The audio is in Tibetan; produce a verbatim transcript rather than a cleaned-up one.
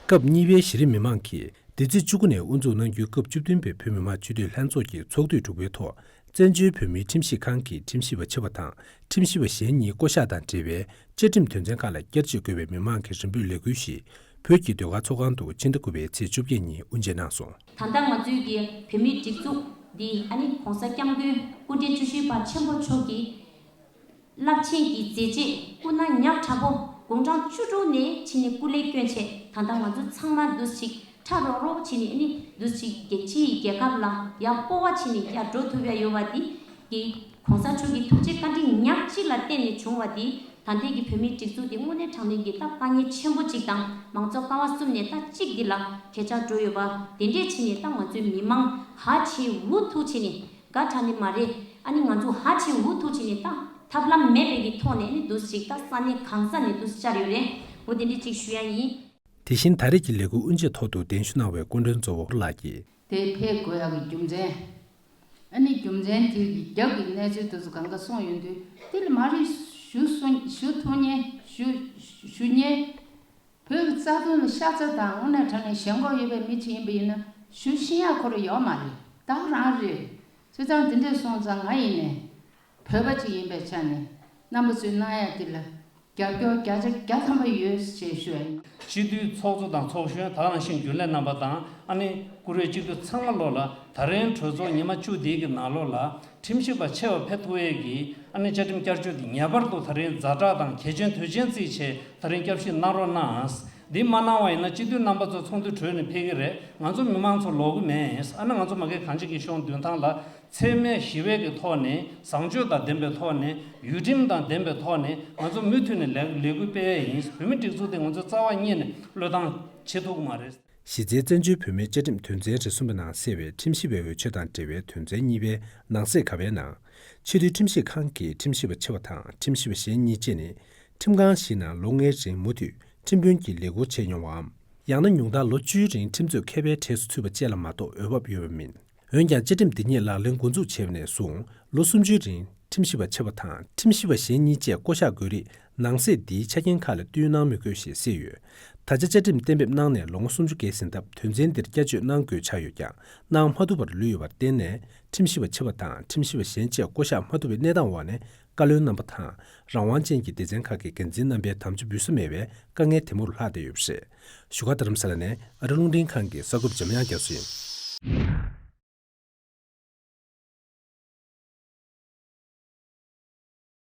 སྐབས་གཉིས་པའི་གཞི་རིམ་མི་མང་གིས་འདི་ཚེས་བཅུ་དགུ་ནས་དབུ་འཛུགས་གནང་རྒྱུའི་སྐབས་བཅུ་བདུན་པའི་བོད་མི་མང་སྤྱི་འཐུས་ལྷན་ཚོགས་ཀྱི་ཚོགས་དུས་དྲུག་པའི་ཐོག་བཙན་བྱོལ་བོད་མིའི་ཁྲིམས་ཞིབ་ཁང་གི་ཁྲིམས་ཞིབ་པ་ཆེ་བ་དང་ཁྲིམས་ཞིབ་པ་གཞན་གཉིས་བསྐོ་གཞག་དང་འབྲེལ་བའི་བཅའ་ཁྲིམས་དོན་ཚན་ཁག་ལ་བསྐྱར་བཅོས་དགོས་པའི་མི་མང་གི་རིམ་པོད་ལས་འགུལ་ཞིག་བོད་ཀྱི་ཟློས་གར་ཚོགས་ཁང་དུ་ཕྱི་ཟླ་དགུ་པའི་ཚེས་བཅོ་བརྒྱད་ཉིན་དབུ་འབྱེད་གནང་སོང་། ད་ལྟ་ང་ཚོའི་གི་བོད་མིའི་སྒྲིག་འཛུགས་འདི་ཨ་ནི་༸གོང་ས་༸སྐྱབས་མགོན་སྐུ་ཕྲེང་བཅུ་བཞི་པ་ཆེན་པོ་མཆོག་གིས་རླབས་ཆེན་གྱི་མཛད་རྗེས་སྐུ་ན་ཉག་ཕྲ་པོ་དགུང་གྲངས་བཅུ་དྲུག་ནས་ཕྱི་ནས་སྐུ་ལས་བསྐྱོན་ཆེད་ད་ལྟ་ང་ཚོ་ཚང་མ་འདུ་ཞིག་ཕྲ་རོག་རོག་བྱས་ནས་ཨ་ནི་འདུ་ཞིག་རྒྱལ་སྤྱིའི་རྒྱལ་ཁབ་ལ་ཡར་སྤོ་བ་བྱས་ནས་ཡར་འགྲོ་ཐུབ་ཡ་ཡོད་པ་འདི་གི་༸གོང་ས་མཆོག་གི་ཐུགས་རྗེ་བཀའ་དྲིན་ཉག་གཅིག་ལ་བརྟེན་ནས་བྱུང་བ་འདི་ད་ལྟའི་གི་བོད་མིའི་སྒྲིག་འཛུགས་འདི་དངོས་གནས་དྲང་གནས་ཀྱི་ད་དཀའ་ངལ་ཆེན་པོ་གཅིག་དང་མང་གཙོ་ཀ་བ་གསུམ་ནས་ད་གཅིག་འདི་ལ་གས་ཆག་འགྲོ་ཡོད་པ་དེ་འདྲས་བྱས་ནས་ད་ང་ཚོའི་མི་མང་ཧ་ཅང་འུ་ཐུག་བྱས་ནས་དགའ་དྲགས་ནི་མ་རེད། ཨ་ནི་ང་ཚོ་ཧ་ཅང་འུ་ཐུག་བྱས་ནས་ད་ཐབས་ལམ་མེད་པའི་གི་ཐོག་ནས་ནི་འདུ་ཞིག་ད་ས་གནས་གང་ས་ནས་འདུ་བཅར་ཡོད་རེད། འོ་དེ་འདྲས་གཅིག་ཞུ་ཡ་ཡིན། དེ་བཞིན་ད་རེས་ཀྱི་ལས་འགུལ་དབུ་འབྱེད་ཐོག་ཏུ་གདན་ཞུ་གནང་བའི་སྐུ་མགྲོན་གཙོ་བོ་ལགས་ཀྱིས། དེ་ཕེབས་དགོས་ཡག་གི་རྒྱུ་མཚན། ཨ་ནི་རྒྱུ་མཚན་དེ་གི་རྒྱབ་ཀྱི་གནས་ཚུལ་དེ་ཚོ་གང་ག་གསུངས་ཡོང་དུས་དེ་ལ་མ་རེད། ཞུ་སོང་ཞུ་ཐུབ་ཉེ་ཞུ་ཞུ་ཉེ། བོད་ཀྱི་རྩ་དོན་ལ་ཤ་ཚ་དང་དངོས་གནས་དྲང་གནས་ཞེན་ཁོག་ཡོད་པའི་མི་ཅིག་ཡིན་པ་ཡིན་ན་ཞུ་ཤེས་ཡག་ཁོ་རང་ཡོད་མ་རེད། ད་རང་རེད། བྱས་ཙང་དེ་འདྲས་སོང་ཙང་ང་ཡིན་ནས་བོད་པ་ཅིག་ཡིན་པའི་ཆ་ནས་རྣམ་པ་ཚོས་གནང་ཡག་དེ་ལ། རྒྱབ་སྐྱོར་བརྒྱ་ཆ་བརྒྱ་ཐམ་པ་ཡོད་ཅེས་ཞུ་ཡ་ཡིན། སྤྱི་འཐུས་ཚོགས་གཙོ་དང་ཚོགས་གཞོན་དེ་ནང་བཞིན་རྒྱུན་ལས་རྣམ་པ་དང་ཨ་ནི་བཀུར་འོས་སྤྱི་འཐུས་ཚང་མ་ལོག་ལ་ད་རིང་གྲོས་ཚོགས་ཉི་མ་བཅུ་འདིའི་གི་ནང་ལོགས་ལ་ཁྲིམས་ཞིབ་པ་ཆེ་བ་ཕེབས་ཐུབ་ཡས་ཀྱི་ཨ་ནི་བཅའ་ཁྲིམས་བསྐྱར་བཅོས་འདི་ངེས་པར་དུ་ད་རིང་ཛ་དྲག་དང་གལ་ཆེན་དོན་ཆེན་བརྩིས་བྱས་ད་རིང་བསྐྱར་ཞིབ་གནང་རོགས་གནང་། འདི་མ་གནང་བ་ཡིན་ན་སྤྱི་འཐུས་རྣམ་པ་ཚོ་ཚོགས་འདུ་གྲོལ་ནས་ཕེབས་ཀྱི་རེད། ང་ཚོ་མི་མང་ཚོ་ལོག་གི་མེད། ཨ་ནི་ང་ཚོ་མ་གི་གང་ཅི་གི་གཞུང་མདུན་ཐང་ལ། འཚེ་མེད་ཞི་བའི་གི་ཐོག་ནས་བཟང་སྤྱོད་དང་ལྡན་པའི་ཐོག་ནས་ཡུལ་ཁྲིམས་དང་ལྡན་པའི་ཐོག་ནས་ང་ཚོ་མུ་མཐུད་ནས་ལས་ལས་འགུལ་སྤེལ་ཡས་ཡིན། བོད་མི་སྒྲིག་འཛུགས་དེ་ང་ཚོ་རྩ་བ་ཉིད་ནས་བློས་བཏང་བྱེད་ཐུབ་ཀྱི་མ་རེད། གཞི་རྩའི་བཙན་བྱོལ་བོད་མིའི་བཅའ་ཁྲིམས་དོན་ཚན་རེ་གསུམ་པའི་ནང་གསལ་བའི་ཁྲིམས་ཞིབ་པའི་འོས་ཆོས་དང་འབྲེལ་བའི་དོན་ཚན་གཉིས་པའི་ནང་གསེས་ག་པའི་ནང་། ཆེས་མཐོའི་ཁྲིམས་ཞིབ་ཁང་གི་ཁྲིམས་ཞིབ་པ་ཆེ་བ་དང་ཁྲིམས་ཞིབ་པ་གཞན་གཉིས་བཅས་ནི་ཁྲིམས་ཁང་ཞིག་ནང་ལོ་ལྔའི་རིང་མུ་མཐུད་ཁྲིམས་དཔོན་གྱི་ལས་ཁུར་བྱས་མྱོང་བའམ། ཡང་ན་ཉུང་མཐར་ལོ་བཅུའི་རིང་ཁྲིམས་རྩོད་མཁས་པའི་གྲས་སུ་ཚུད་པ་བཅས་ལ་མ་གཏོགས་འོས་འབབ་ཡོད་པ་མིན། འོན་ཀྱང་བཅའ་ཁྲིམས་འདི་ཉིད་ལག་ལེན་འགོ་འཛུགས་བྱས་པ་ནས་བཟུང་ལོ་སུམ་ཅུའི་རིང་ཁྲིམས་ཞིབ་པ་ཆེ་བ་དང་ཁྲིམས་ཞིབ་པ་གཞན་གཉིས་བཅས་བསྐོ་གཞག་དགོས་རིགས་ནང་གསེས་འདིའི་ཆ་རྐྱེན་ཁག་ལ་བསྟུན་གནང་མི་དགོས་ཞེས་གསལ་ཡོད། ད་ཆ་བཅའ་ཁྲིམས་གཏན་འབེབས་གནང་ནས་ལོ་ངོ་སུམ་ཅུ་འགོར་ཟིན་སྟབས་དོན་ཚན་འདིར་བསྐྱར་བཅོས་གནང་དགོས་ཆགས་ཡོད་ཀྱང་གནང་མ་ཐུབ་པར་ལུས་ཡོད་པར་བརྟེན་ནས་ཁྲིམས་ཞིབ་པ་ཆེ་བ་དང་ཁྲིམས་ཞིབ་པ་གཞན་བཅས་བསྐོ་གཞག་མ་ཐུབ་པའི་གནས་སྟངས་འོག་ནས་བཀའ་བློན་རྣམ་པ་དང་རང་དབང་ཅན་གྱི་སྡེ་ཚན་ཁག་གི་འགན་འཛིན་རྣམ་པའི་དམ་བཅའ་འབུལ་ས་མེད་པའི་དཀའ་ངལ་དེ་མུར་ལྷག་བསྡད་ཡོད་པ་རེད། བཞུགས་སྒར་རྡ་རམ་ས་ལ་ནས་ཨ་རི་རླུང་འཕྲིན་ཁང་གི་གསར་འགོད་པ་འཇམ་དབྱངས་རྒྱ་མཚོ་ཡིན།